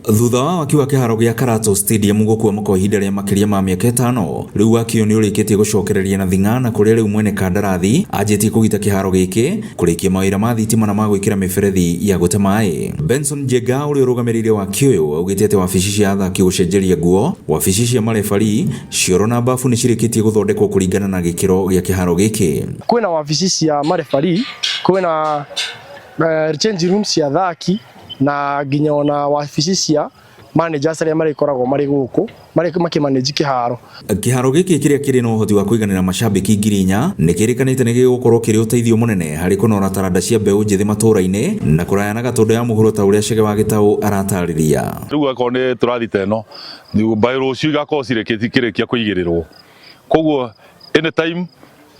Thutha wa waki wa kĩharo gĩa Karato Stadium gũkwama kwa ihinda rĩa makĩria ma mĩaka 5, rĩu waki ũyũ nĩ ũrĩkĩtie gũcokereria na thing'a na kũrĩa rĩu mwene kandarathi anjĩtie kũgita kĩharo gĩkĩ, kũrĩkia mawĩra ma thitima na ma gwĩkĩra mĩberethi ya gũte maĩ. Benson Njenga ũrĩa ũrũgamĩrĩire waki ũyũ augĩte atĩ wabici cia athaki gũcenjeria nguo, wabici cia marebari, cioro na bafu nĩ cirĩkĩtie gũthondekwo kũringana na gĩkĩro gĩa kĩharo gĩkĩ. Kwĩna wabici cia marebari, kwĩna change room cia athaki na nginya ona wabici cia managers arĩa marĩkoragwo marĩ gũkũ marĩ makĩmanage kĩharo. Kĩharo gĩkĩ kĩrĩa kĩrĩ na ũhoti wa kũiganĩra macambĩki 4,000 nĩ kĩrĩkanĩte nĩ gĩgũkorwo kĩrĩ ũteithio mũnene harĩ kũnora taranda cia mbeũ njĩthĩ matũũra-inĩ na kũraya na Gatũndũ ya mũhuro ta ũrĩa Chege wa Gĩtaũ aratarĩria. Rĩu akorwo nĩ tũrathi ta ĩno by rũciũ igakorwo cirĩkĩtie kũigĩrĩrwo, koguo anytime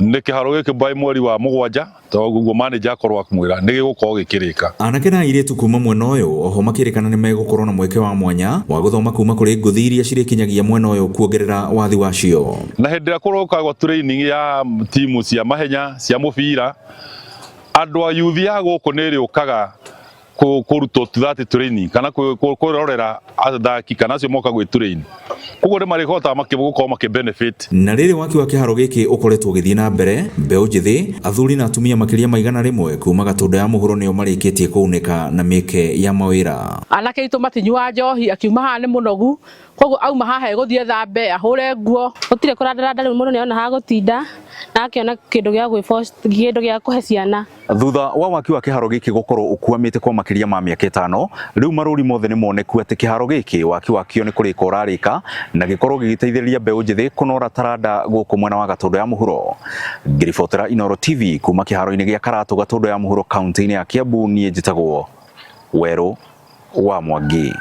nĩ kĩharo gĩkĩ by mweri wa 7 toguo manager akorwo akĩmwĩra nĩ gĩgũkorwo gĩkĩrĩka. Anake na airĩtu kuma mwena ũyũ oho makĩrĩkana nĩ megũkorwo na mweke wa mwanya wa gũthoma kuma kũrĩ ngũthi iria cirĩkinyagia mwena ũyũ kuongerera wathi wacio. Na hĩndĩ ĩrĩa kũrokagwo training ya timu cia mahenya cia mũbira, andũ a youth ya gũkũ nĩ ĩrĩũkaga kũrutwo that training kana kwĩrorera athaki kana acio moka gwĩ train, koguo nĩ marĩhotaga gũkorwo makĩ benefit. Na rĩrĩ waki wa kĩharo gĩkĩ ũkoretwo ũgĩthiĩ na mbere, mbeũ njĩthĩ, athuri na atumia makĩria ma 100 kuma Gatũndũ ya mũhuro nĩo marĩkĩtie kũgunĩka na mĩeke ya mawĩra. Anake aitũ matinyuaga njohi, akiuma haha nĩ mũnogu, koguo auma haha egũthiĩ thambe ahũre nguo. Gũtirĩ kũrandaranda rĩu mũndũ nĩona ha gũtinda na akĩona kĩndũ gĩa kĩndũ gĩa kũhe ciana. Thutha wa waki wa kĩharo gĩkĩ gũkorwo ũkwamĩte kwa makĩria ma mĩaka 5, rĩu marũri mothe nĩ moneku atĩ kĩharo gĩkĩ waki wakĩo nĩ kũrĩka ũrarĩka na gĩkorwo gĩgĩteithĩrĩria mbeũ njĩthĩ kũnora taranda gũkũ mwena wa Gatũndũ ya mũhuro. Ngĩribotera Inooro TV kuma kĩharo-inĩ gĩa Karatũ Gatũndũ ya mũhuro kaunti-inĩ ya Kiambu, niĩ njĩtagwo Werũ wa Mwangi.